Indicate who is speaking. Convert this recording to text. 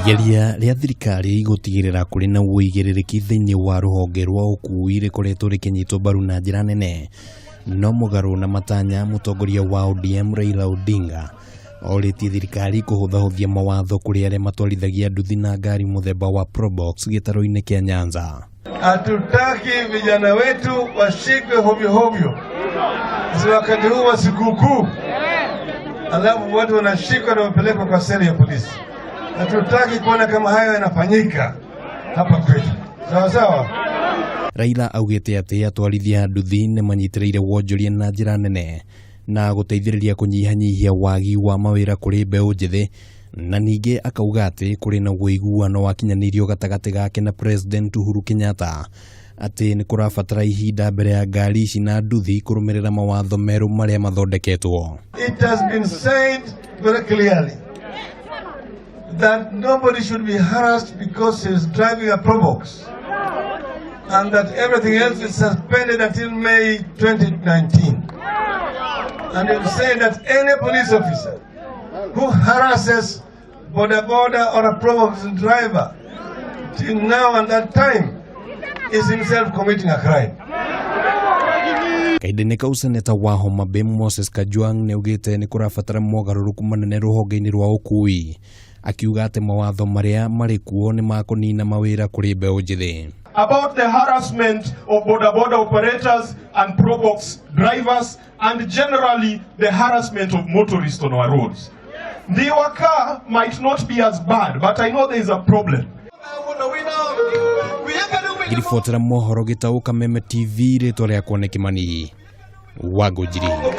Speaker 1: Igeria rĩa thirikari gũtigĩrĩra kũrĩ na ũigĩrĩrĩki thĩinĩ wa rũhonge rwa ũkuui rĩkoretwo rĩkĩnyitwo mbaru na njĩra nene no mũgarũ na matanya mũtongoria wa ODM Raila Odinga orĩtie thirikari kũhũthahũthia mawatho kũrĩ arĩa matwarithagia nduthi na ngari mũthemba wa Probox gĩtarũ-inĩ kĩa Nyanza.
Speaker 2: Hatutaki vijana wetu washikwe hovyo hovyo, si wakati huu wa sikukuu, alafu watu wanashikwa na wapelekwa kwa seli ya polisi. Hatutaki kuona kama hayo yanafanyika hapa kwetu, sawa sawa.
Speaker 1: Raila augĩte atĩ atwarithia a nduthi nĩ manyitĩrĩire wonjoria na njĩra nene na gũteithĩrĩria kũnyihanyihia wagi wa mawĩra kũrĩ mbeũ njĩthĩ na ningĩ akauga atĩ kũrĩ na ũiguano wakinyanĩirio gatagatĩ gake na President Uhuru Kenyatta atĩ nĩ kũrabatara ihinda mbere ya ngari ici na nduthi kũrũmĩrĩra mawatho merũ marĩa mathondeketwo.
Speaker 2: It has been said very clearly that nobody should be harassed because he is driving a Probox and that everything else is suspended until May 2019. And it said that any police officer who harasses boda boda or a Probox driver till now and that time is himself committing a crime.
Speaker 1: Kahinda-inĩ kau seneta wa Homa Bay Moses Kajwang' nĩ augĩte nĩ kũrabatara mogarũrũku manene rũhonge-inĩ rwa ũkuui akiuga atĩ mawatho marĩa marĩ kuo nĩ makũnina mawĩra kũrĩ mbeũ njĩthĩ.
Speaker 3: About the harassment of boda boda operators and Probox drivers and generally the harassment of motorists on our roads. The car might not be as bad, but I know there is a problem.
Speaker 1: Ngiribotera mohoro gĩtaũ Kameme TV rĩtwa rĩakwa nĩ Kĩmani Wangũnjiri.